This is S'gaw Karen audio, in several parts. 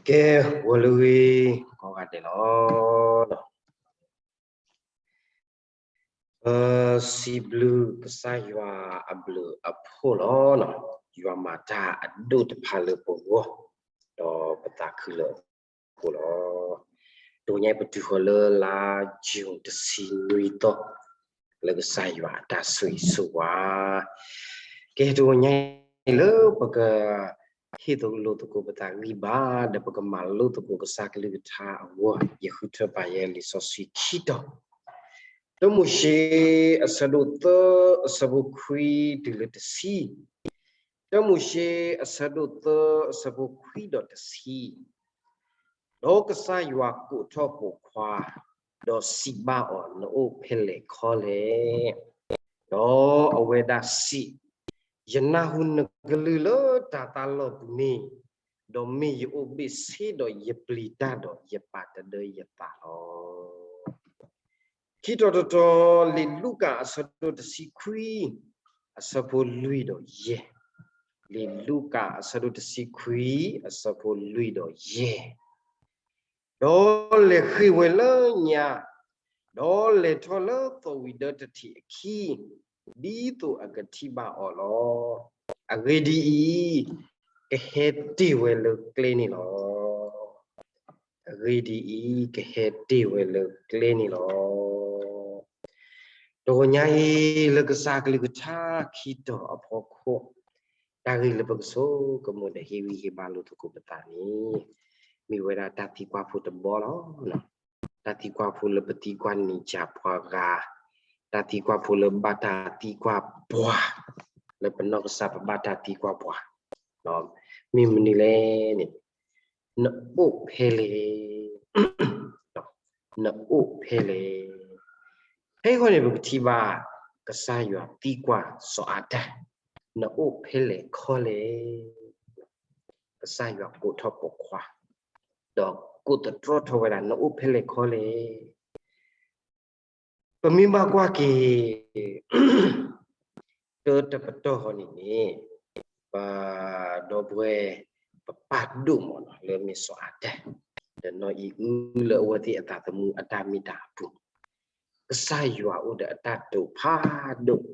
ကဲ, ဂီၤလၢအဂ့ၤ ကိးဂၤဒဲးလီၤ. ပစံးဘျုးကစၢ်ယွၤအဘျုးအဖှိၣ်လီၤ. ယွၤမၤတၢ်အဒိၣ်တဖၣ်လၢပဂီၢ်, ဒီးပသးခုလၢအဃိလီၤ. တနံၤညါပတုၤဃီၤလၢလါယူၤတဆံနွံသီ လၢကစၢ်ယွၤအတၢ်ဆိၣ်ဂ့ၤဆိၣ်ဝါ ကဲ, တနံၤညါအံၤလၢပက ဟ့ၣ်သလိာ်သကိးပသးဂံၢ်ဘါ ဒီးပကမၤလိသကိးကစၢ်ကလုၢ်ကထါအဂီၢ်, ယဃုထၢပာ်ယဲလံာ်စီဆှံခံတီၤ, တၢမိၤၡ့ အဆၢဒိၣ်သၢ အဆၢဖိခွံတုၤလၢတဆံ, တၢမိၤၡ့ အဆၢဒိၣ်သၢ အဆၢဖိခွံဒီးတဆံ ဒီးကစၢ်ယွၤကိးထီၣ်ပိာ်ခွါ, ဒီးစံးဘၣ်အီၤ, နအိၣ်ဖဲလဲၣ်ခီလဲၣ်. ဒီးအဝဲဒၣ်စံး, ယနၢ်ဟူနကလုၢ်လၢတၤသၣ်လီၢ်ပူၤန့ၣ်, ဒီးမ့ၢ်ယအိၣ်ဘ့ၣ်ဆ့ဒီးယပျံၤတၢ်ဒီး ယပာ်တဒၢယသးလီၤ. ခံတီၤတတီၤ, လံာ်လူၤကၣ်အဆၢဒိၣ်တဆံခွံ အဆၢဖိလွံၢ်ဒီးယဲၢ်, လံာ်လူၤကၣ်အဆၢဒိၣ်တဆံခွံ အဆၢဖိလွံၢ်ဒီးယဲၢ်, ဒီးလဲၤဃ့ၢ်ဝဲလၢညါ, ဒီးလဲၤထီၣ်လၢသီၣ်ဝံၤဒၢတထံးအခံ, ဒ်သိးအကထံၣ်ဘၣ်အီၤလီၤ. အဂ့ၢ်ဒ်အံၤ, ကဟဲတ့ၢ်ဝဲလၢကျဲန့ၣ်လီၤ. အဂ့ၢ်ဒ်အံၤ, ကဟဲတ့ၢ်ဝဲလၢကျဲန့ၣ်လီၤ. တနံၤညါအံၤ လၢကစၢ်ကလုၢ်ကထါခံတီၤအဖီခိၣ်, တၢ်ဂ့ၢ်လၢပကဆိကမိၣ်ဒီးဟ့ၣ်ဂံၢ်ဟ့ၣ်ဘါလိာ်သကိးပသးန့ၣ်, မ့ၢ်ဝဲဒၣ်တၢ်သံကွၢ်ဖိတဘီလီၤ. တၢ်သံကွၢ်ဖိလၢပသံကွၢ်န့ၢ်စှၤပှၤဂၤ, တၢ်သံကွၢ်ဖိလၢဘၣ်တၢ်သံကွၢ်ပှၤ, လၢပနီၢ်ကစၢ်ပဘၣ်တၢ်သံကွၢ်ပှၤ, မ့ၢ်မနုၤလဲၣ်န့ၣ်, နအိၣ်ဖဲလဲၣ်, နအိၣ်ဖဲလဲၣ်. ဖဲအံၤဃီန့ၣ် ပကထံၣ်ဘၣ် ကစၢ်ယွၤသံကွၢ်စီၤအၤဒၣ်, နအိၣ်ဖဲလဲၣ်ခီလဲၣ်. ကစၢ်ယွၤကိးထီၣ်ပိာ်ခွါ, ဒီးကိးသတြီထီၣ်ဝဲဒၣ် နအိၣ်ဖဲလဲၣ်ခီလဲၣ်. ပမ့ၢ်ဘၣ်ကွၢ်က့ၤ တၢတပတီၢ်ဃီန့ၣ်န့ၣ်, ပဒီပုၢ်ဝဲၢ် ပပၢ်ဒိၣ်မးနီၤ လၢမ့ၢ်စီၤအၤဒၣ်, ဒီးနီၢ်အံၣ်အုလၢအဝဲသ့ၣ်အသးသမူအတၢ်မ့ၢ်တၢ်အပူၤ, ကစၢ်ယွၤအိၣ်ဒီးအတၢ်တိာ်ဖးဒိၣ်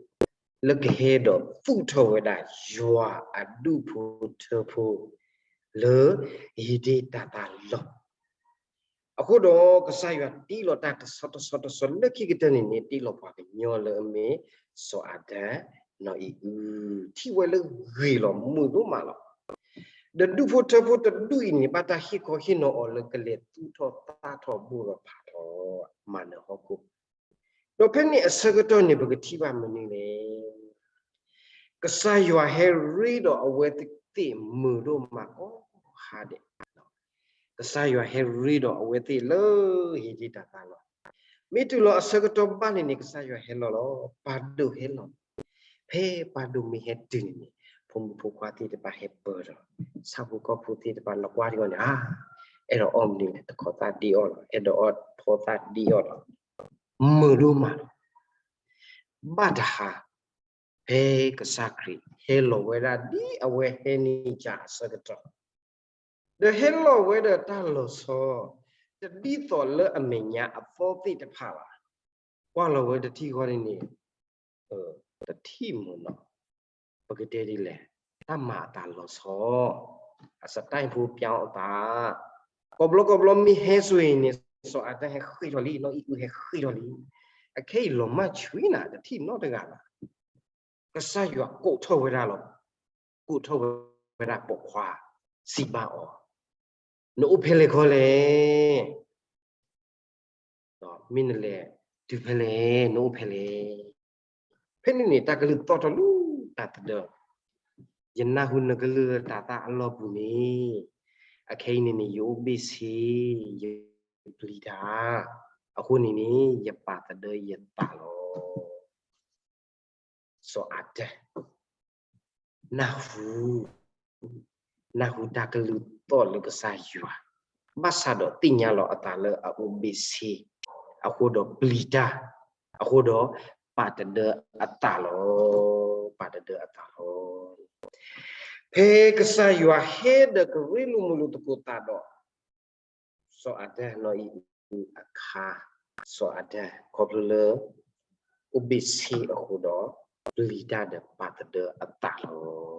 လၢကဟဲဒီးသူၣ်ထီၣ်ဝဲဒၣ်ယွၤအဒူၣ်ဖိထၢဖိ လၢဧ့ဒ့ၣ်တၤသၣ်လီၢ်. အဃိဒီးကစၢ်ယွၤတ့လီၤတၢ်တဆီတဆီတဆီ လၢခံကတၢၢ်န့ၣ်န့ၣ် တ့လီၤပှၤကညီလၢအမ့ၢ်စီၤအၤဒၣ် နီၢ်အံၣ်အု, ထံၣ်ဝဲလၢဂ့ၤလီၤမုာ်ဒိၣ်မးလီၤ. ဒီးဒူၣ်ဖိထၢဖိတဒူၣ်အံၤန့ၣ် ဘၣ်တၢ်ဟ့ၣ်ခီဟ့ၣ်နီၤအီၤလၢကလဲၤသူၣ်ထီၣ်သၣ်ထီၣ်ဘိၣ်ထီၣ်ဖးထီၣ် မၤနၢၤဟီၣ်ခိၣ်, ဒီးဖဲန့ၣ်အဆၢကတီၢ်န့ၣ် ပကထံၣ်ဘၣ်မနုၤလဲၣ်. ကစၢ်ယွၤဟဲရ့ဒီးအဝဲသ့ၣ်မုာ်ဒိၣ်မးကိးဂၤဒဲး, ကစၢ်ယွၤဟဲရ့ဒီးအဝဲသ့ၣ်လၢဧ့ဒ့ၣ်တၤသၣ်လီၢ်, မ့ၢ်တုၤလီၤအဆၢကတီၢ်ဘၣ်န့ၣ်န့ၣ် ကစၢ်ယွၤဟဲလီၤလီၤ, ပၢ်ဒိၣ်ဟဲလီၤ, ဖဲပၢ်ဒိၣ်မ့ၢ်ဟဲတုၤန့ၣ်န့ၣ် ဖိမုၣ်ဖိခွါသ့ၣ်တဖၣ်ဟဲပၢၢ်ဒီး ဆၣ်ဖိကီၢ်ဖိသ့ၣ်တဖၣ်နကွၢ်ဒံးအီၤန့ၣ် အါ, အဲၣ်ဒိးအီၣ်မနုၤလဲၣ် တခီသၣ်ဒ့အီၣ်လီၤ, အဲၣ်ဒိးအီၣ်ဖီသၣ်ဒ့အီၣ်လီၤ, မုာ်ဒိၣ်မးလီၤ. ဘၣ်တဟါ ဖဲကစၢ်ခရံာ်ဟဲလီၤဝဲဒၣ် ဒ်အဝဲဟဲန့ၢ်ကၢ်အဆၢကတီၢ်, ဒီးဟဲလီၤဝဲဒီးတၢ်လီၤဆီ တဒ်သိးလၢအမဲာ်ညါအသီသ့ၣ်တဖၣ်ဘၣ်. ကွၢ်လီၤဝဲတထံၣ်ဃီန့ၣ်န့ၣ်, တထံၣ်မုာ်နီၤ, ပကတဲဒ်လဲၣ်, တၢ်မၤအသးလီၤဆီ, အစတၢ်ဖိပျါအီၤသး, ကိးဘျီကိးဘျီမ့ၢ်ဟဲဆိအံၤန့ၣ် စီၤအၤဒၣ်ဟဲဃ့ၢ်ထီၣ်လံ, နီၢ်အံၣ်အုဟဲဃ့ၢ်ထီၣ်လံ, အခဲအံၤလီၤမၢ်ဆှံနၤ တထံၣ်နီတဂၤဘၣ်. ကစၢ်ယွၤကိးထီၣ်ဝဲဒၣ်လီၤ, ကိးထီၣ်ဝဲဒၣ်ပိာ်ခွါ, စံးဘၣ်အီၤ, နအိၣ်ဖဲလဲၣ်ခီလဲၣ်, မ့ၢ်နလဲၤတုၤဖဲလဲၣ်, နအိၣ်ဖဲလဲၣ်. ဖဲန့ၣ်န့ၣ် တၢ်ကလုၢ်သီၣ်ထီၣ်လၢတၢ်သဒၢ, ယနၢ်ဟူနကလုၢ်လၢတၤသၣ်အလီၢ်ပူၤန့ၣ်, အခဲအံၤန့ၣ်န့ၣ် ယအိၣ်ဘ့ၣ်ဆ့, ယပျံၤတၢ်, အဃိန့ၣ်န့ၣ် ယပာ်သဒၢယသးလီၤ. စီၤအၤဒၣ် နၢ်ဟူ, နၢ်ဟူတၢ်ကလုၢ်သီၣ်လၢကစၢ်ယွၤ, ဘၣ်ဆၣ်ဒီးသ့ၣ်ညါလီၤအသးလၢအအိၣ်ဘ့ၣ်ဆ့, အဃိဒီးပျံၤတၢ်, အဃိဒီး ပာ်တဒၢအသးလီၤ, ပာ်တဒၢအသးလီၤ. ဖဲကစၢ်ယွၤဟဲဒီးကရ့လိာ်မုာ်လိာ်သကိးသးဒီး စီၤအၤဒၣ်နီၢ်အံၣ်အုအခါ, စီၤအၤဒၣ်ခီဖျိလၢ အိၣ်ဘ့ၣ်ဆ့အဃိဒီး ပျံၤတၢ်ဒီးပာ်တဒၢအသးလီၤ.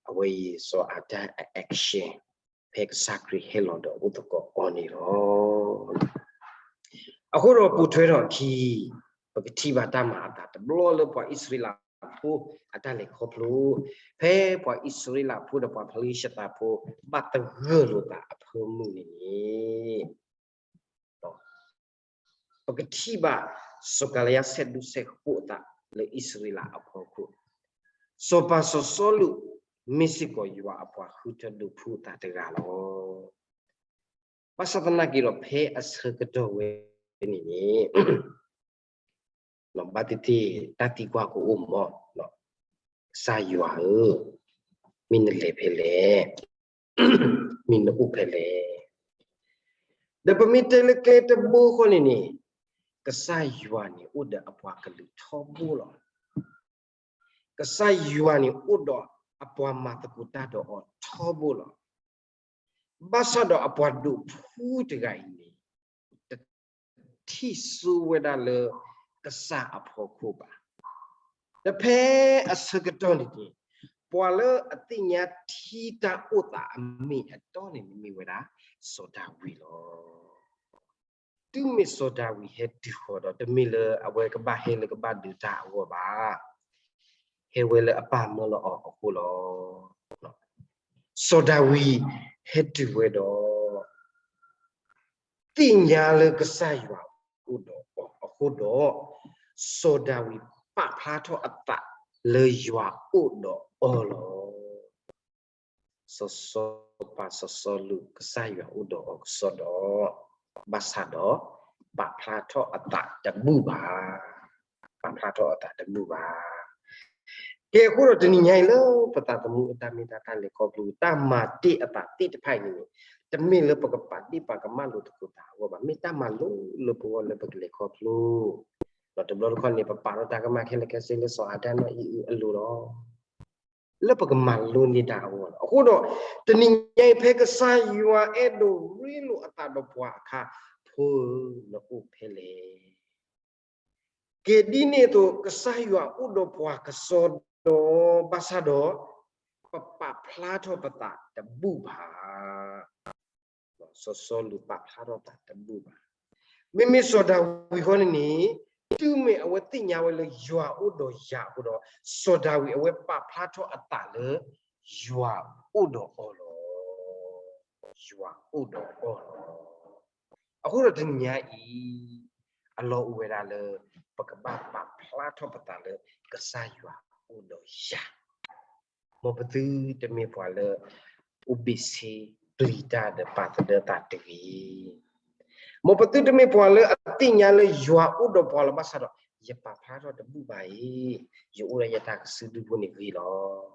အဝဲအံၤ စီၤအၤဒၣ်အ action ဖဲကစၢ်ခရံာ်ဟဲလီၤဒီးအိၣ်သကိးအီၤန့ၣ်လီၤ. အဃိဒီးပိာ်ထွဲထီၣ်အခံ, ပကထံၣ်ဘၣ်တၢ်မၤအသးတဘျီလၢပှၤအံၣ်စရ့လးဖိအတၢ်လဲၤခီဖျိ, ဖဲပှၤအံၣ်စရ့လးဖိဒီးပှၤဖလံၡသးဖိ ဘၣ်သဂၢၢ်လိာ်သးအဖၢမုၢ်န့ၣ်န့ၣ် ပကထံၣ်ဘၣ် စီၤကၤလယါဆဲးဒူဆဲးဃိးအသးလၢအံၣ်စရ့လးအဖီခိၣ်, စီၤပၤစီၤစီလူး မ့ၢ်စ့ၢ်ကီးယွၤအပှၤဃုထၢဒိးဖှူအသးတဂၤလီၤ. ဘၣ်ဆၣ်သနာ်က့ဒီး ဖဲအဆၢကတီၢ်ဝဲန့ၣ်န့ၣ် ဘၣ်သ့ၣ်သ့ၣ် တၢ်သံကွၢ်ကအိၣ်မး, ကစၢ်ယွၤဧၢ, မ့ၢ်နလဲၤဖဲလဲၣ်, မ့ၢ်နအိၣ်ဖဲလဲၣ်. ဒီးပမ့ၢ်တဲလၢကျဲတဘိဃီန့ၣ်န့ၣ်, ကစၢ်ယွၤန့ၣ်အိၣ်ဒီးအပှၤကလုာ်ထီဘိလီၤ. ကစၢ်ယွၤန့ၣ်အိၣ်ဒီးအပှၤမၤသကိးတၢ်ဒီးအီၤထီဘိလီၤ. ဘၣ်ဆၣ်ဒီးအပှၤဒိးဖှူတဂၤအံၤန့ၣ် တထံၣ်ဆိဝဲဒၣ်လၢကစၢ်အဖီခိၣ်ဘၣ်. ဒီးဖဲအဆၢကတီၢ်န့ၣ်န့ၣ်, ပှၤလၢအသ့ၣ်ညါထံတၢ်အိၣ်သးအမ့ၢ်အတီန့ၣ်န့ၣ် မ့ၢ်ဝဲဒၣ် စီၤဒၤဝံးလီၤ. တုၤမ့ၢ်စီၤဒၤဝံးဟဲတုၤဃီၤဒီး တမ့ၢ်လၢအဝဲကဘၣ်ဟဲလၢကဘၣ်ဒုးတၢ်အဂီၢ်ဘၣ်. ဟဲဝဲလၢအပၢ်မၢလီၤအီၤအဃိလီၤ. စီၤဒၤဝံးဟဲတုၤဝဲဒီး သ့ၣ်ညါလၢကစၢ်ယွၤအိၣ်ဒီးအီၤအဃိဒီး, စီၤဒၤဝံးပာ်ဖျါထီၣ်အသးလၢယွၤအိၣ်ဒီးအီၤလီၤ. စီၤစီၤပၤစီၤစီလူး ကစၢ်ယွၤအိၣ်ဒီးအီၤကစီဒီး, ဘၣ်ဆၣ်ဒီး ပာ်ဖျါထီၣ်အသးတဘူၣ်ဘၣ်. ပာ်ဖျါထီၣ်အသးတဘူၣ်ဘၣ်. ကဲ အဃိဒီးတနံၤညါအံၤလၢ ပသးသမူအတၢ်မ့ၢ်တၢ်တၢ်လဲၤခီဖျိ တၢ်မၤတ့ၢ်အသးသ့ၣ်တဖၣ်အံၤန့ၣ်, တမ့ၢ်လၢပကပာ်ဒ့ၣ်ပာ်ကမၣ်လိာ်သကိးသးအဂီၢ်ဘၣ်, မ့ၢ်တၢ်မၤလိလၢပဂီၢ်လၢပကလဲၤခီဖျိ ဒီးတဘျီတခီၣ်န့ၣ် ပပာ်ထီၣ်တၢ်ကမၣ်ခဲလၢာ်ခဲဆ့လၢစီၤအၤဒၣ်နီၢ်အံၣ်အုအလိၤလီၤ. လၢပကမၤလိန့ၢ်တၢ်အဂီၢ်လီၤ. အဃိဒီး တနံၤညါအံၤ ဖဲကစၢ်ယွၤအဲၣ်ဒိးရ့လိာ်အသးဒီးပှၤအခါ, ဖိဧၢ, နအိၣ်ဖဲလဲၣ်. ကဲဒ်န့ၣ်အသိး ကစၢ်ယွၤအိၣ်ဒီးပှၤကစီဒီး ဘၣ်ဆၣ်ဒီး ပပာ်ဖျါထီၣ်ပသးတဘူၣ်ဘၣ်. စီၤစီလူးပာ်ဖျါထီၣ်သးတဘူၣ်ဘၣ်. မ့မ့ၢ်စီၤဒၤဝံးဃီန့ၣ်န့ၣ်, တုၤမ့ၢ်အဝဲသ့ၣ်ညါဝဲလၢယွၤအိၣ်ဒီးယၤအဃိဒီး, စီၤဒၤဝံးအဝဲပာ်ဖျါထီၣ်အသးလၢ ယွၤအိၣ်ဒီးအီၤလီၤ. ယွၤအိၣ်ဒီးအီၤလီၤ. အဃိဒီးတနံၤညါအံၤ အလီၢ်အိၣ်ဝဲဒၣ်လၢ ပကဘၣ်ပာ်ဖျါထီၣ်ပသးလၢ ကစၢ်ယွၤအိၣ်ဒီးယၤ မ်ပသုတမ့ၢ်ပှၤလၢ အိၣ်ဘ့ၣ်ဆ့ပျံၤတၢ်ဒီးပာ်သဒၢသးတဂ့ၤ. မ်ပသုတမ့ၢ်ပှၤလၢအသ့ၣ်ညါလၢယွၤအိၣ်ဒီးပှၤလီၤဘၣ်ဆၣ်ဒီး ယပာ်ဖျါထီၣ်တဘူၣ်ဘၣ်အံၤ, ယအိၣ်ဒီးယတၢ်ကစုဒုဖိန့ၣ်ဂ့ၤလီၤ. ဒ်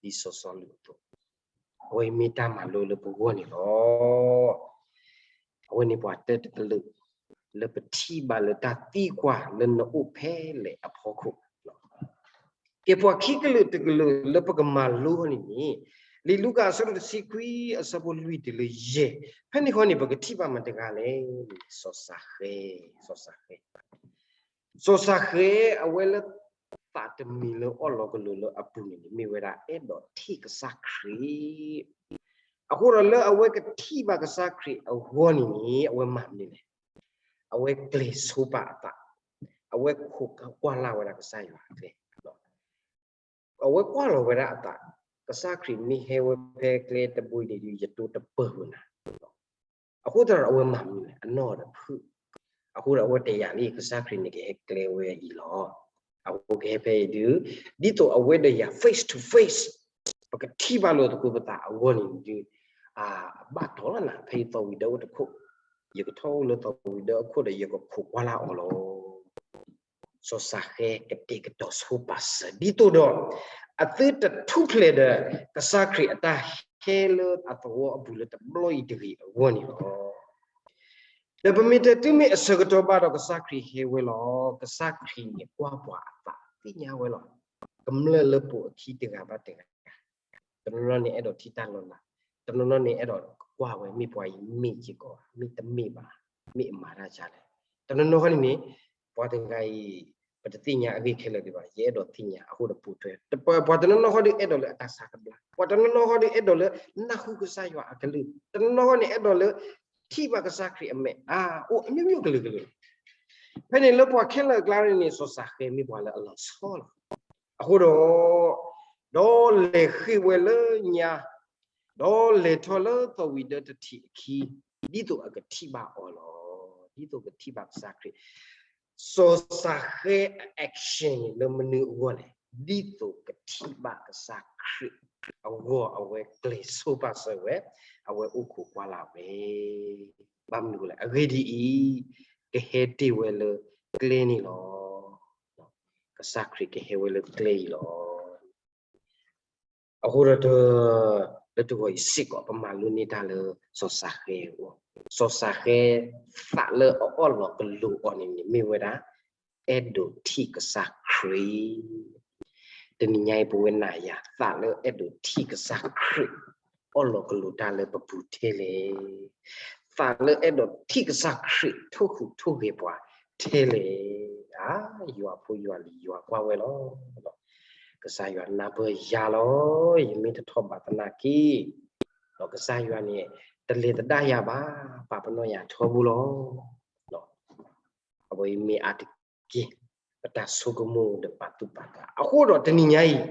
စီၤစီလူးအသိး, အဝဲမ့ၢ်တၢ်မၤလိလၢပဂီၢ်န့ၣ်လီၤ. အဝဲန့ၣ်ပှၤတၢတကလုာ် လၢပထံၣ်ဘၣ်လၢတၢ်သံကွၢ်လၢနအိၣ်ဖဲလဲၣ်အဖီခိၣ် ကဲပှၤခံကလုာ်တကလုာ်လၢပကမၤလိအီၤန့ၣ်န့ၣ်, လံာ်လူၤကၣ်အဆၢဒိၣ်တဆံခွံအဆၢဖိလွံၢ်တုၤလၢယဲၢ်, ဖဲန့ၣ်ဃီန့ၣ် ပကထံၣ်ဘၣ်မတၤတဂၤလဲၣ်န့ၣ် စီၤၡဃဲ, စီၤၡဃဲ, စီၤၡဃဲ အဝဲလၢ သးတမံၤလၢအီၣ်လီၤကလိၤလၢအပူၤန့ၣ်န့ၣ် မ့ၢ်ဝဲဒၣ်အဲၣ်ဒိးထံၣ်ကစၢ်ခရံာ် အဃိဒီးလၢအဝဲကထံၣ်ဘၣ်ကစၢ်ခရံာ်အဂီၢ်န့ၣ်န့ၣ် အဝဲမၤမနုၤလဲၣ်. အဝဲကျဲၤဆိပာ်အသး, အဝဲခိးကွၢ်လၢ်ဝဲဒၣ်ကစၢ်ယွၤအကျဲ, အဝဲကွၢ်လီၤဝဲဒၣ်အသး, ကစၢ်ခရံာ်မ့ၢ်ဟဲဝဲဖဲကျဲတဘိအံၤန့ၣ်ဒီး ယတိတပၢၢ်ဝဲနၤ အဃိသတးဒီးအဝဲမၤမနုၤလဲၣ်, အနီၢ်ဒီးဖုၣ်, အဃိဒီးအဝဲတယာ်လၢကစၢ်ခရံာ်န့ၣ်ကဟဲကျဲဝဲအံၤလီၤ. အဃိကဟဲဖဲအံၤဒုး, ဒ်သိးအဝဲဒီးယၤ face to face ပကထံၣ်ဘၣ်လိာ်သကိးပသးအဂီၢ်န့ၣ်ဒုး, အဘၣ်တီလီၤနၤ ဖဲယသီၣ်ဝံၤဒီးအိၣ်တခိၣ်, ယကထီၣ်အိၣ်လၢသီၣ်ဝံၤဒီးအခိၣ်ဒီးယကခိးကွၢ်လၢ်အီၤလီၤ. စီၤၡဃဲကတဲာ်ကတီၤဆိပာ်စၢၤ ဒ်သိးဒီး အသုတထူၣ်ဖျဲးဒီး ကစၢ်ခရံာ်အတၢ်ဟဲလၢအသဝီအပူၤလၢတဘျီအံၤတဂ့ၤအဂီၢ်န့ၣ်လီၤ. ဒီးပမ့ၢ်တဲတုၤမ့ၢ်အဆၢကတီၢ်ဘၣ်ဒီးကစၢ်ခရံာ်ဟဲဝဲလီၤ. ကစၢ်ခရံာ်န့ၣ်ကွၢ်ပှၤအသးသ့ၣ်ညါဝဲလီၤ. ကမျၢၢ်လၢပိာ်အခံတဂၤဘၣ်တဂၤ တနီၤနီၤန့ၣ်အဲၣ်ဒိးထံၣ်တၢ်လီၤလး, တနီၤနီၤန့ၣ်အဲၣ်ဒိးကွၢ်ဝဲ မ့ၢ်ပှၤအံၤမ့ၢ်စ့ၢ်ကီးဧါ, မ့ၢ်တမ့ၢ်ဘၣ်, မ့ၢ်အမၤတၢ်ဆါလဲၣ်. တနီၤနီၤဃီန့ၣ်န့ၣ် ပှၤတဂၤအံၤ ပတသ့ၣ်ညါအဂ့ၢ်ခဲလၢာ်ဒံးဘၣ်, ယအဲၣ်ဒိးသ့ၣ်ညါအဃိဒီးပူၤထွဲ, ပှၤတနီၤနီၤဃီဒီးအဲၣ်ဒိးလၢအတၢ်ဆါကဘျါ, ပှၤတနီၤနီၤဃီဒီးအဲၣ်ဒိးလၢနၢ်ဟူကစၢ်ယွၤအကလုၢ်, တနီၤနီၤဃီန့ၣ်အဲၣ်ဒိးလၢ ထံၣ်ဘၣ်ကစၢ်ခရံာ်အမဲာ်, အိၣ်အမျိုးမျိုးကလုာ်ကလုာ်. ဖဲန့ၣ်လၢပှၤခဲလၢာ်အကျါန့ၣ်န့ၣ် စီၤစၤဃဲမ့ၢ်ပှၤလၢအလီၤဆီလီၤ. အဃိဒီး ဒီးလဲၤဃ့ၢ်ဝဲလၢညါ, ဒီးလဲၤထီၣ်လၢသီၣ်ဝံၤဒၢတထံးအခံ, ဒ်သိးအကထံၣ်ဘၣ်အီၤလီၤ. ဒ်သိးကထံၣ်ဘၣ်ကစၢ်ခရံာ်. စီၤစၤဃဲအ action န့ၣ်လၢမနုၤအဂီၢ်လဲၣ်. ဒ်သိးကထံၣ်ဘၣ်ကစၢ်ခရံာ်အဂီၢ် အဝဲကျဲၤဆိပာ်စၢၤဝဲ, အဝဲအိၣ်ခိးကွၢ်လၢ်ဝဲ. ဘၣ်မနုၤလဲၣ်. အဂ့ၢ်ဒ်အံၤ, ကဟဲတ့ၢ်ဝဲလၢကျဲန့ၣ်လီၤ. ကစၢ်ခရံာ်ကဟဲဝဲလၢကျဲအံၤလီၤ. အဃိဒီး လၢတဂီၤအံၤစ့ၢ်ကီး ပမၤလိန့ၢ်တၢ်လၢစီၤစၤဃဲအဂီၢ်, စီၤစၤဃဲသးလၢအအၢၣ်လီၤကလိာ်အီၤန့ၣ်န့ၣ် မ့ၢ်ဝဲဒၣ် အဲၣ်ဒိးထံၣ်ကစၢ်ခရံာ်. တနံၤညါအံၤ ပဝဲနၤယၤ သးလၢအဲၣ်ဒိးထံၣ်ကစၢ်ခရံာ် အၢၣ်လီၤကလိာ်တၢ်လၢပပူၤထဲလဲၣ်. သးလၢအဲၣ်ဒိးထံၣ်ကစၢ်ခရံာ် ထိၣ်ဃူထိၣ်ဂဲၤပှၤထဲလဲၣ်. ဧါ, ယွၤဖိယွၤလံၤယွၤကွၢ်ဝဲလီၤ. ကစၢ်ယွၤနၢ်ပၢၢ်ယၤလီၤ, ယမ့ၢ်တထီၣ်ဘၣ်သနာ်က့, ဒီးကစၢ်ယွၤန့ၣ် တလဲၤသဒၣ်ယၤဘၣ်, ပာ်ပနီၣ်ယၤထီဘိလီၤ. အဝဲအံၤမ့ၢ်အါတက့ၢ် ပတၢ်ဆိကမိၣ်ဒီးပာ်သူၣ်ပာ်သး. အဃိဒီးတနံၤညါအံၤ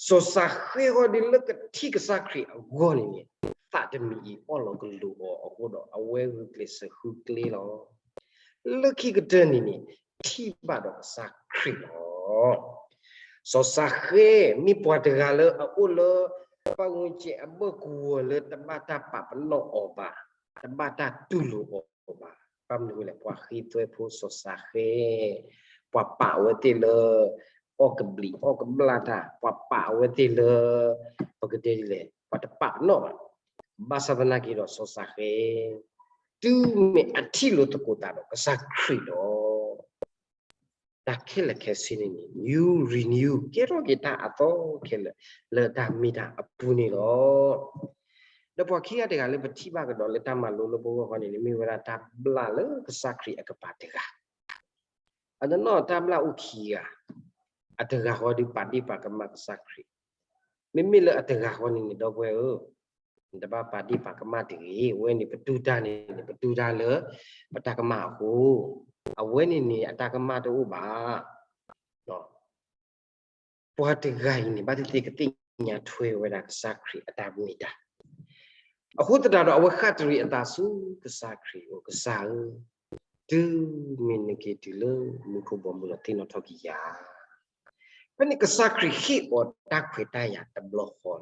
စီၤစၤဃဲဃီဒ်လၢကထံၣ်ကစၢ်ခရံာ်အဂီၢ်န့ၣ်န့ၣ် သးတမံၤအံၤအၢၣ်လီၤကလိာ်အီၤအဃိဒီး အဝဲဂုာ်ကျဲးစၢးဃုကျဲလီၤ. လၢခံကတၢၢ်န့ၣ်န့ၣ် ထံၣ်ဘၣ်ဒီးကစၢ်ခရံာ်လီၤ. စီၤစၤဃဲမ့ၢ်ပှၤတဂၤလၢအအိၣ်လၢ ပှၤဂုာ်ကျဲးစၢးအဘၢၣ်စၢၤအဘၢၣ်ကွံာ်လၢတဘၣ်တၢ်ပာ်ပနီၣ်အီၤဘၣ်, တဘၣ်တၢ်တူၢ်လိာ်အီၤဘၣ်. ဘၣ်မနုၤလဲၣ်. ပှၤဃ့သွဲဖိစီၤစၤဃဲ, ပှၤပာ်ဝဲသ့ၣ်လၢ အီၣ်ကဘျံးအီၣ်ကဘျၣ်တၢ်, ပှၤပာ်ဝဲသ့ၣ်လၢ ပကတဲဒ်လဲၣ်, ပှၤတပာ်ပနီၣ်ဘၣ်. ဘၣ်ဆၣ်သနာ်က့ဒီးစီၤစၤဃဲ တုၤမ့ၢ်အထံၣ်လိာ်သကိးသးဒီးကစၢ်ခရံာ်ဒီး တၢ်ခဲလၢာ်ခဲဆ့န့ၣ်န့ၣ် new renew ကဲထီၣ်က့ၤတၢ်အသီခဲလၢာ် လၢတၢ်မ့ၢ်တၢ်အပူၤန့ၣ်လီၤ. ဒီးပှၤခံဂၤတဂၤလၢပထံၣ်ဘၣ်ကဒီးလၢတၢ်မၤလိလၢပဂီၢ်ဃီန့ၣ်န့ၣ် မ့ၢ်ဝဲဒၣ်တၢ်ဘျၣ်လၢကစၢ်ခရံာ်အကပၤတဂၤ အတနီၢ်တၢ်ဘျၣ်အိၣ်ခံဂၤ, အတဂၤဃီဒုးပာ်ဒ့ၣ်ပာ်ကမၣ်ကစၢ်ခရံာ်, မ့မ့ၢ်လၢအတဂၤဃီန့ၣ်န့ၣ် ဒီပုၢ်ဝဲၢ်ဧၢ, နတဘၣ်ပာ်ဒ့ၣ်ပာ်ကမၣ်တဂ့ၤ. အဝဲန့ၣ်ပတူၢ်တၢ်န့ၣ်န့ၣ် ပတူၢ်တၢ်လၢ ပတၢ်ကမၣ်အဃိ, အဝဲန့ၣ်န့ၣ် အတၢ်ကမၣ်တအိၣ်ဘၣ်. ပှၤတဂၤအံၤန့ၣ် ဘၣ်သ့ၣ်သ့ၣ်ကသ့ၣ်ညါထွဲဝဲဒၣ်ကစၢ်ခရံာ်အတၢ်မ့ၢ်တၢ် အဃိသတးဒီး အဝဲဃၣ်တရံးအသးဆူကစၢ်ခရံာ်အအိၣ်, ကစၢ်ဧၢ, တုၤမ့ၢ်နက့ၤတုၤလၢမူခိၣ်ဘီမုၢ်ဒီးသ့ၣ်နီၣ်ထီၣ်က့ၤယၤ. ဖဲန့ၣ်ကစၢ်ခရံာ်ဟ့ၣ်အီၤတၢ်ခွဲးတၢ်ယာ်တဘျီဃီလီၤ.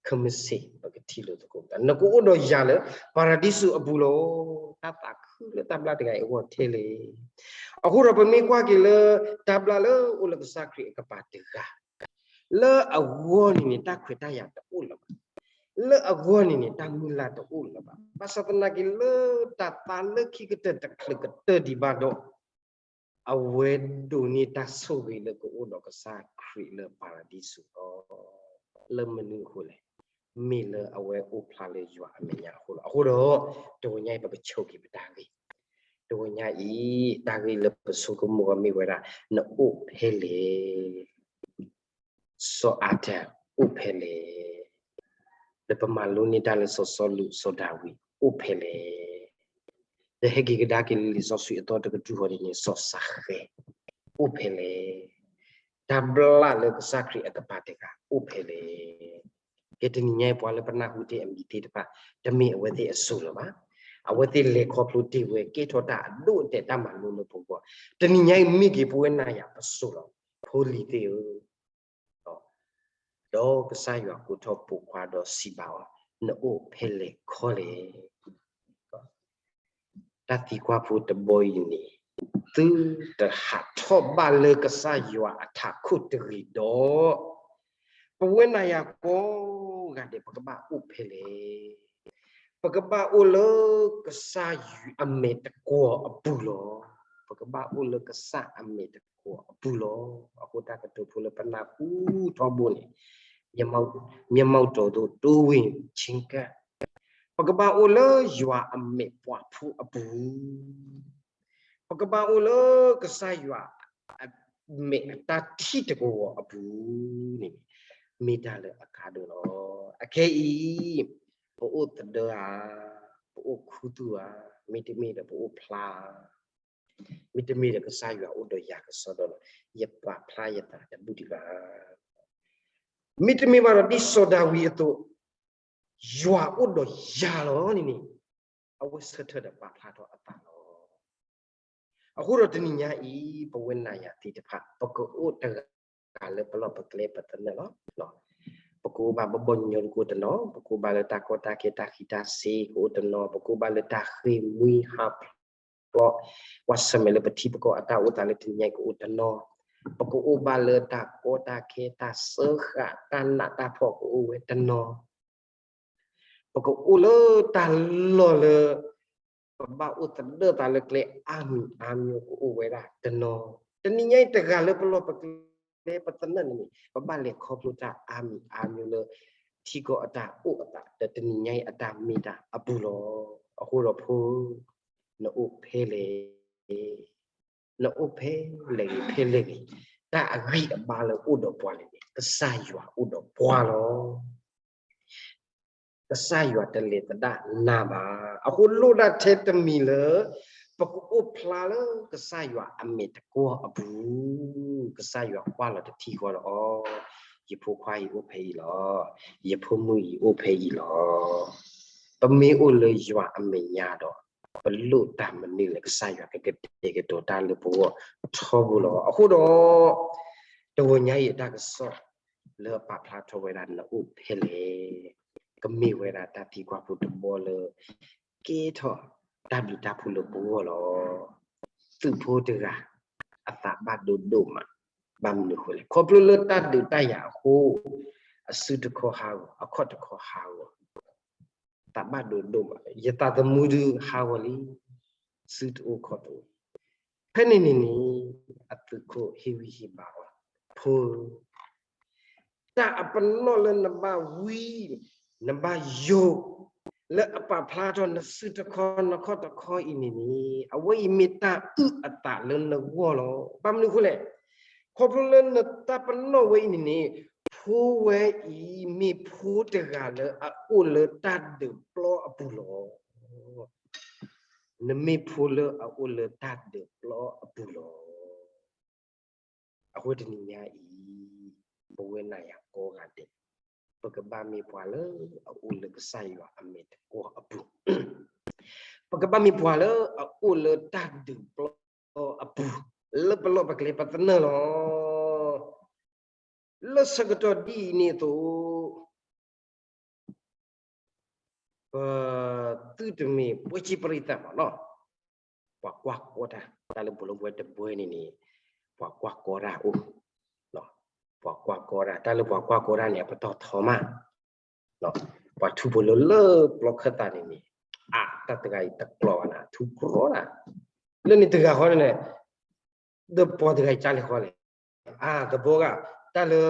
ခဲမုၢ်ဆ့ၣ် ပကထံၣ်လိာ်သကိးသး, နကအိၣ်ဒီးယၤလၢပၤရဒံစူးအပူၤလီၤ. တၢ်သးခုလၢတၢ်ဘျၣ်တဂၤအံၤအဂီၢ်ထဲလဲၣ်. အဃိဒီးပမ့ၢ်ကွၢ်က့ၤလၢ တၢ်ဘျၣ်လၢအိၣ်လၢကစၢ်ခရံာ်အကပၤတဂၤ လၢအဂီၢ်န့ၣ်န့ၣ် တၢ်ခွဲးတၢ်ယာ်တအိၣ်လၢၤဘၣ်. လၢအဂီၢ်န့ၣ်န့ၣ် တၢ်မုၢ်လၢ်တအိၣ်လၢၤဘၣ်. ဘၣ်ဆၣ်သနာ်က့ လၢတၢ်သးလၢခံကတၢၢ်တချုးကတၢၢ်ဒံးဘၣ်ဒီး အဝဲဒိးန့ၢ်တၢ်ဆိၣ်ဂ့ၤလၢကအိၣ်ဒီးကစၢ်ခရံာ်လၢပၤရဒံစူးလီၤ. လၢမနုၤအဃိလဲၣ်. မ့ၢ်လၢအဝဲအိၣ်ဖျါလၢယွၤအမဲာ်ညါအဃိလီၤ. အဃိဒီး တဝီညါအံၤ ပကဆိးက့ၤပတၢ်ဂ့ၢ်, တဝီညါအံၤ တၢ်ဂ့ၢ်လၢပဆိကမိၣ်အီၤမ့ၢ်ဝဲဒၣ် နအိၣ်ဖဲလဲၣ်. စီၤအၤဒၢးအိၣ်ဖဲလဲၣ်. ဒီးပမၤလိန့ၢ်တၢ်လၢစီၤစီလူးစီၤဒၤဝံးအိၣ်ဖဲလဲၣ်. ဒီးဟဲက့ၤကဒါက့ၤလံာ်စီဆှံအသီတကတြူၢ်ဃီန့ၣ်န့ၣ် စီၤစၤဃဲအိၣ်ဖဲလဲၣ်. တၢ်ဘျၣ်လၢကစၢ်ခရံာ်အကပၤတဂၤအိၣ်ဖဲလဲၣ်. ကဲတနံၤညါအံၤပှၤလၢပနၢ်ဟူတ့ၢ်အမံၤသ့ၣ်တဖၣ် တမ့ၢ်အဝဲသ့ၣ်အစိၤလၢၤဘၣ်. အဝဲသ့ၣ်လဲၤခီဖျိတ့ၢ်ဝဲကဲထီၣ်တၢ်အဒိၣ်အတဲာ်တၢ်မၤလိလၢပဂီၢ်. တနံၤညါအံၤမ့ၢ်က့ၤပဝဲနၤယၤပစိၤလီၤ. ဖိလံၤသ့ၣ်ဧၢ, ဒီးကစၢ်ယွၤကိးထီၣ်ပိာ်ခွါဒီးစံးဘၣ်အီၤ, နအိၣ်ဖဲလဲၣ်ခီလဲၣ်. တၢ်သံကွၢ်ဖိတဘီအံၤန့ၣ် သုတဟးထီၣ်ဘၣ်လၢကစၢ်ယွၤအထးခိၣ်တဂ့ၤဒီး, ပဝဲနၤယၤကိးဂၤဒဲး ပကဘၣ်အိၣ်ဖဲလဲၣ်. ပကဘၣ်အိၣ်လၢကစၢ်ယွၤအမဲာ်တကွီၤအပူၤလီၤ. ပကဘၣ်အိၣ်လၢကစၢ်အမဲာ်တကွီၤအပူၤလီၤ. အဃိတၢ်ကတိၤဖိလၢပနၢ်ဟူထီဘိန့ၣ် မျက်မှောက်တော်သို့ တိုးဝင်ခြင်းကပ် ပကဘၣ်အိၣ်လၢယွၤအမဲာ်ပှၤဖိအပူၤ, ပကဘၣ်အိၣ်လၢကစၢ်ယွၤအမဲာ်အတၢ်ထံၣ်တကဝီၤအပူၤန့ၣ် မ့ၢ်တၢ်လၢအကါဒိၣ်လီၤ. အခဲအံၤ ပအိၣ်သဒၢဧါ, ပအိၣ်ခူသူၣ်ဧါ, မ့တမ့ၢ်ဒီးပအိၣ်ဖျါဧါ, မ့တမ့ၢ်ဒီးကစၢ်ယွၤအိၣ်ဒီးယၤကစီဒီလီၤ. ယပာ်ဖျါယသးတဘူၣ်ဒံးဘၣ်. မ့တမ့ၢ်ဘၣ်ဒီးဒ်စီၤဒၤဝံးအသိး ယွၤအိၣ်ဒီးယၤလီၤန့ၣ်န့ၣ် အဝဲဆၢထၢၣ်ဒီးပာ်ဖျါထီၣ်အသးလီၤ. အဃိဒီးတနံၤညါအံၤ ပဝဲနၤယၤသ့ၣ်တဖၣ် ပကအိၣ်တဂၤလၢပလီၢ်ပကျဲပသနၢၣ်လီၤ. ပကအိၣ်ဘၣ်ဘီဘီညီညီကအိၣ်တနီၤ, ပကအိၣ်ဘၣ်လၢတၢ်ကီတၢ်ခဲတၢ်ဃံးတၢ်စ့ၤကအိၣ်တနီၤ, ပကအိၣ်ဘၣ်လၢတၢ်ဃ့ၢ်မှံဟးဖျိး, ကွၢ်ဆၢၣ်မဲာ်လၢပထံပကီၢ်အတၢ်အိၣ်သးလၢတနံၤညါအံၤကအိၣ်တနီၤ, ပကအိၣ်ဘၣ်လၢတၢ်ကီတၢ်ခဲတၢ်စၢဃာ်တၢ်နးတၢ်ဖှီၣ်ကအိၣ်ဝဲတနီၤ ပကအိၣ်လၢတၢ်လီၢ်လၢ ပဘၣ်အိၣ်သဒၢသးလၢကျဲအါမံၤအါမံၤကအိၣ်ဝဲဒၣ်တနီၤ, တနံၤညါအံၤတဂၤလၢပလီၢ်ပကျဲပသနၢၣ်န့ၣ်န့ၣ် ပဘၣ်လဲၤခီဖျိတၢ်အါမံၤအါမံၤလၢ ထံကီၢ်အတၢ်အိၣ်အသး ဒီးတနံၤညါအံၤအတၢ်မ့ၢ်တၢ်အပူၤလီၤ. အဃိဒီးဖိ နအိၣ်ဖဲလဲၣ် နအိၣ်ဖဲလဲၣ်ဂ့ၤဖဲလဲၣ်ဂ့ၤ, တၢ်အဂံၢ်အဘါလၢအိၣ်ဒီးပှၤန့ၣ်န့ၣ် ကစၢ်ယွၤအိၣ်ဒီးပှၤလီၤ. ကစၢ်ယွၤတလဲၤသဒၣ်နၤဘၣ်. အဃိလိၣ်ဒၣ်ထဲတမံၤလၢ ပကအိၣ်ဖျါလၢကစၢ်ယွၤအမဲာ်တကွီၤအပူၤ, ကစၢ်ယွၤကွၢ်လီၤတထံဃီဒီးအီၤ, ယဖိခွါအံၤအိၣ်ဖဲအံၤလီၤ. ယဖိမုၣ်အံၤအိၣ်ဖဲအံၤလီၤ. ပမ့ၢ်အိၣ်လၢယွၤအမဲာ်ညါဒီး ပလိၣ်တၢ်မနုၤလဲၣ် ကစၢ်ယွၤကကတဲာ်ကတီၤတၢ်လၢပဂီၢ်ထီဘိလီၤ. အဃိဒီး တဂီၤညါအံၤအတၢ်ကစီၣ်လၢအပာ်ဖျါထီၣ်ဝဲဒၣ်နအိၣ်ဖဲလဲၣ် ကမ့ၢ်ဝဲဒၣ်တၢ်သံကွၢ်ဖိတဘီလၢ ကဲထီၣ်တၢ်ဘျုးတၢ်ဖှိၣ်လၢပဂီၢ်လီၤ. သုးဖိတဂၤ အသးဘၣ်ဒိဒိၣ်မး, ဘၣ်မနုၤအဃိလဲၣ်, ခီဖျိလၢတၢ်ဒုးတၢ်ယၤအဃိ, အစုတခီဟးဂီၤ, အခီၣ်တခီဟးဂီၤ သးဘၣ်ဒိဒိၣ်မး, ယသးသမူဒုးဟးဂီၤလံ, စုတအိၣ်ခီၣ်တအိၣ်, ဖဲန့ၣ်န့ၣ်န့ၣ် အသုးခိၣ်ဟ့ၣ်ဂံၢ်ဟ့ၣ်ဘါအီၤ, ဖိဧၢ, တၢ်အပနီၣ်လၢနဘၣ်ဝံ, နဘၣ်ယိာ်, လၢအပာ်ဖျါထီၣ်နစုတခီနခီၣ်တခီအံၤန့ၣ်န့ၣ် အဝဲအံၤမ့ၢ်တၢ်အုၣ်အသးလၢနဂီၢ်လီၤ. ဘၣ်မနုၤအဃိလဲၣ်, ခီဖျိလၢနတၢ်ပနီၣ်ဝဲအံၤန့ၣ်န့ၣ် ဖိဝဲအံၤမ့ၢ်ဖိတဂၤလၢအအိၣ်လၢတၢ်ဒုးပျီအပူၤလီၤ. နမ့ၢ်ဖိလၢအအိၣ်လၢတၢ်ဒုးပျီအပူၤလီၤ. အဃိတနံၤညါအံၤ ပဝဲနၤယၤကိးဂၤဒဲး ပကဘၣ်မ့ၢ်ပှၤလၢအအိၣ်လၢကစၢ်ယွၤအမဲာ်တကွီၤအပူၤ, ပကဘၣ်မ့ၢ်ပှၤလၢအအိၣ်လၢတၢ်ဒုးပျီအပူၤ လၢပလီၢ်ပကျဲပသနၢၣ်လီၤ. လၢဆၢကတီၢ်ဒ်အံၤန့ၣ်အသိး ပသုတမ့ၢ်ပှဲၤကံပရံသးမးနီၤ, ပှၤကွၢ်ကီတၢ်, တၢ်လၢပူၤလၢပဝဲတဘဲန့ၣ်န့ၣ် ပှၤကွၢ်ကီတၢ်အိၣ်, ပှၤကွၢ်ကီတၢ်, တၢ်လၢပှၤကွၢ်ကီတၢ်န့ၣ် အပတီၢ်ထီမး, ပှၤထူဖိလၢလၢပျီခၢၣ်သးန့ၣ်န့ၣ် အါ တၢ်တဂၤအံၤတကျီၤဘၣ်နၤ ထူကြီတၢ်, လၢန့ၣ်တဂၤဃီန့ၣ် ဒီးပှၤတဂၤအံၤကလဲၤဃီလဲၣ်, အါ တဘီဂၤ, တၢ်လၢ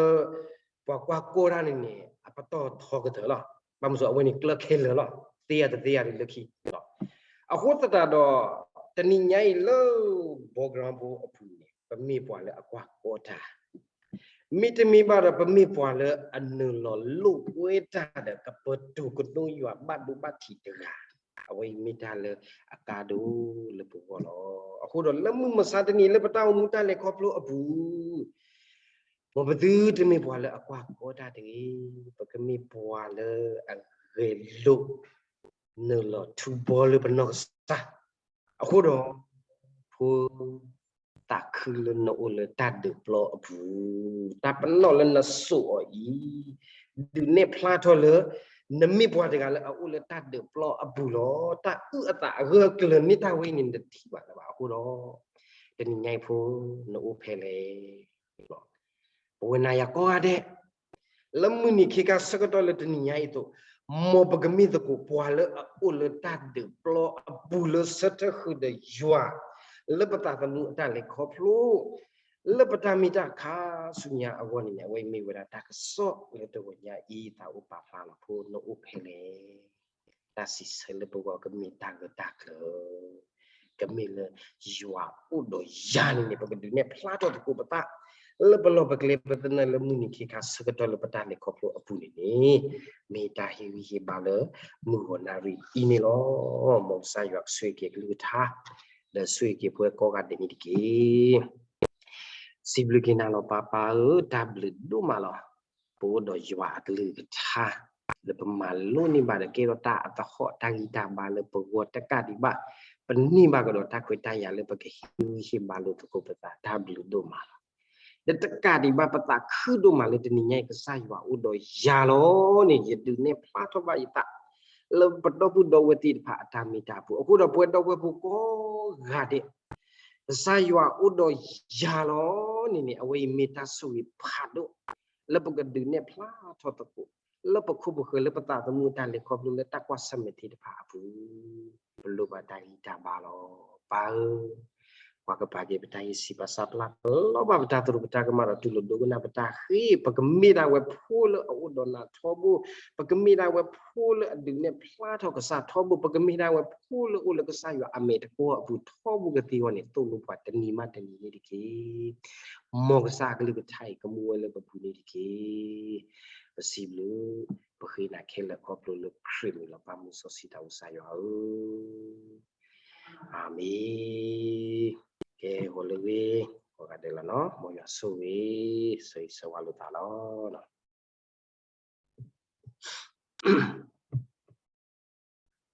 ပှၤကွၢ်ကီတၢ်န့ၣ်န့ၣ် အပတီၢ်ထီကတၢၢ်လီၤ. ဘၣ်မနုၤအဃိ အဝဲန့ၣ်ကျၢၢ်ခဲလၢာ်လီၤ. သ့ယၤတသ့ယၤဒ်လၢခံလီၤ. အဃိသတးဒီး တနံၤညါအံၤလၢ ဘီကရၢဘိအပူၤန့ၣ် ပမ့ၢ်ပှၤလၢအကွၢ်ကီတၢ် မ့တမ့ၢ်ဘၣ်ဒီး ပမ့ၢ်ပှၤလၢအနုာ်လီၤလိာ်ကွဲတၢ်ဒီး ကပတုာ်ကနိယွၤဘၣ်ဒိဘၣ်ထံးတဂၤ, အဝဲအံၤမ့ၢ်တၢ်လၢအကါဒိၣ်လၢပဂီၢ်လီၤ. အဃိဒီးလၢမုၢ်မဆါတနံၤလၢပတၢ်အိၣ်မူတၢ်လဲၤခီဖျိအပူၤ, မ်ပသုတမ့ၢ်ပှၤလၢအကွၢ်ကီတၢ်တဂ့ၤ, ပကမ့ၢ်ပှၤလၢအဂဲၤလိာ် နုာ်လီၤထူဘီလၢပနီၢ်ကစၢ်, အဃိဒီး ဖိ သးခုလၢနအိၣ်လၢတၢ်ဒုးပျီအပူၤ, တၢ်ပနီၣ်လၢနစိာ်အီၤအံၤ ဒုးနဲၣ်ဖျါထီၣ်လၢ နမ့ၢ်ပှၤတဂၤလၢအအိၣ်လၢတၢ်ဒုးပျီအပူၤလီၤ. တၢ်အုၣ်အသးအဂၢၢ်အကျၢၤမ့ၢ်တၢ်ဝဲအံၤန့ၣ် နတထံၣ်ဘၣ်လၢၤဘၣ်. အဃိဒီး တနံၤညါအံၤဖိ နအိၣ်ဖဲလဲၣ် ပဝဲနၤယၤကိးဂၤဒဲး လၢမုၢ်နံၤခ့ခါဆၢကတီၢ်လၢတနံၤညါအံၤအသိး, မ်ပကမ့ၢ်သကိးပှၤလၢအအိၣ်လၢတၢ်ဒုးပျီအပူၤလၢဆၢထၢၣ်ဃုာ်ဒီးယွၤ လၢပသးသမူအတၢ်လဲၤခီဖျိ လၢပတၢ်မ့ၢ်တၢ်ခါဆူညါအဂီၢ်န့ၣ်န့ၣ် အဝဲအံၤမ့ၢ်ဝဲဒၣ်တၢ်ကစီၣ်လၢတဂီၤညါအံၤ သးအိၣ်ပာ်ဖျါလီၤဖိ နအိၣ်ဖဲလဲၣ်. တၢ်စံးဆၢလၢပဂီၢ်ကမ့ၢ်တၢ်ဂၢၢ်တၢ်ကျၢၤ, ကမ့ၢ်လၢယွၤအိၣ်ဒီးယၤန့ၣ်န့ၣ် ပကဒုးနဲၣ်ဖျါထီၣ်သကိးပသး လၢပလီၢ်ပကျဲပသနၢၣ်လၢမုၢ်နံၤခ့ခါဆၢကတီၢ်လၢပတၢ်လဲၤခီဖျိအပူၤန့ၣ်န့ၣ် မ့ၢ်တၢ်ဟ့ၣ်ဂံၢ်ဟ့ၣ်ဘါလၢမုၢ်ဂီၤနၣ်ရံၣ်အံၤန့ၣ်လီၤ. မ်ကစၢ်ယွၤကဆိၣ်ဂ့ၤက့ၤအကလုၢ်ကထါ ဒီးဆိၣ်ဂ့ၤက့ၤပဝဲကိးဂၤဒဲးန့ၣ်တက့ၢ်. စံးဘျုးက့ၤနၤလီၤပၢ်ပၢ်ဧၢ, တၢ်ဘျုးဒိၣ်မးလီၤ. ပအိၣ်ဒီးယွၤအကလုၢ်ကထါ လၢပမၤလိန့ၢ်ဘၣ်ဒီးကဲထီၣ်တၢ်အသဟီၣ် တၢ်ဂံၢ်တၢ်ဘါလၢပဂီၢ်တကးဒံးဘၣ်, ပန့ၢ်ဘၣ်ကဒီးတၢ်ခွဲးတၢ်ယာ်လၢပကဟ့ၣ်ဂံၢ်ဟ့ၣ်ဘါလိာ်သကိးပသး တၢ်ဘျုးဒိၣ်မးလီၤ. ဒီးတကးဒံးဘၣ်ပသးခုဒိၣ်မးလၢတနံၤညါအံၤ ကစၢ်ယွၤအိၣ်ဒီးယၤလီၤန့ၣ် ယဒုးနဲၣ်ဖျါထီၣ်ဘၣ်ယသး လၢပဒီပုၢ်ဒီဝဲၢ်သ့ၣ်တဖၣ်အတၢ်မ့ၢ်တၢ်ပူၤ အဃိဒီးပဝဲဒီပုၢ်ဝဲၢ်ဖိကိးဂၤဒဲး ကစၢ်ယွၤအိၣ်ဒီးယၤလီၤန့ၣ်န့ၣ် အဝဲအံၤမ့ၢ်တၢ်ဆိၣ်ဂ့ၤဖးဒိၣ် လၢပကဒုးနဲၣ်ဖျါထီၣ်သကိး လၢပခိၣ်ပဃၢၤလၢပသးသမူအတၢ်လဲၤခီဖျိလၢတၢ်ကွၢ်ဆၢၣ်မဲာ်သ့ၣ်တဖၣ်အပူၤ ပလိၣ်ဘၣ်တၢ်ဂံၢ်တၢ်ဘါလီၤ. ပၢ်ဧၢ, ပှၤကပာ်က့ၤပတၢ်ဂံၢ်စၢ်ဘါစၢ်ပျၢ် ပလီၢ်ဘၣ်ပတၢ်သရူးပတၢ်ကမၣ်ဒီးတူၢ်လိာ်ဒိကနၣ်ပတၢ်ဃ့ၢ် ပကမ့ၢ်ဒၣ်ဝဲဖိလၢအအိၣ်ဒီးနၤထီဘိ, ပကမ့ၢ်ဒၣ်ဝဲဖိလၢအဒုးနဲၣ်ဖျါထီၣ်ကစၢ်ထီဘိ, ပကမ့ၢ်ဒၣ်ဝဲဖိလၢအိၣ်လၢကစၢ်ယွၤအမဲာ်တကဝီၤအပူၤထီဘိကသ့အဂီၢ်န့ၣ် သိၣ်လိပှၤတနံၤမးတနံၤန့ၣ်တက့ၢ်. မ်ကစၢ်အကလုၢ်ကထါအံၤကမူဝဲလၢပပူၤန့ၣ်တက့ၢ်. ပစံးဘျုး ပဃ့နၤခဲလၢာ်ခီဖျိလၢခရံာ်မံၤလီၤပၢ်မုၢ်စီဆှံတၢ်အိၣ်ကစၢ်ယွၤဧၢ, အၤမ့ၣ်. ကဲ ဂီၤလၢဂ့ၤ ကိးဂၤဒဲးလီၤနီၤ, မ်ယွၤဆိၣ်ဂ့ၤ ဆၢဂ့ၤဆၢဝါလိာ်သးလီၤ.